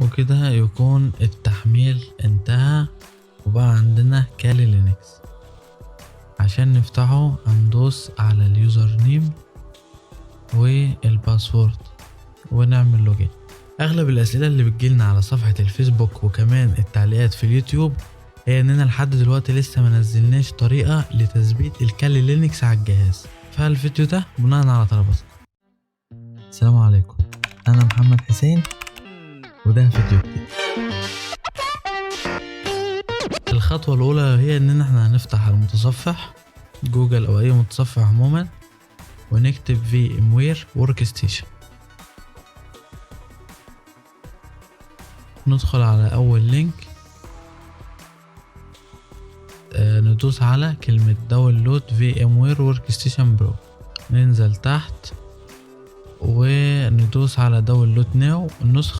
وكده يكون التحميل انتهى وبقى عندنا Kali Linux. عشان نفتحه هندوس على ال username وال password ونعمل login. اغلب الاسئلة اللي بتجيلنا على صفحة الفيسبوك وكمان التعليقات في اليوتيوب هي اننا لحد دلوقتي لسه منزلناش طريقه لتثبيت ال Kali Linux على الجهاز، فالفيديو ده بناء على طلباتكم. السلام عليكم، انا محمد حسين وده فيديو جديد. الخطوة الاولى هي اننا احنا هنفتح المتصفح جوجل او اي متصفح عموما ونكتب VMware Workstation. ندخل على اول link، ندوس على كلمة download VMware Workstation Pro، ننزل تحت وندوس على download now النسخة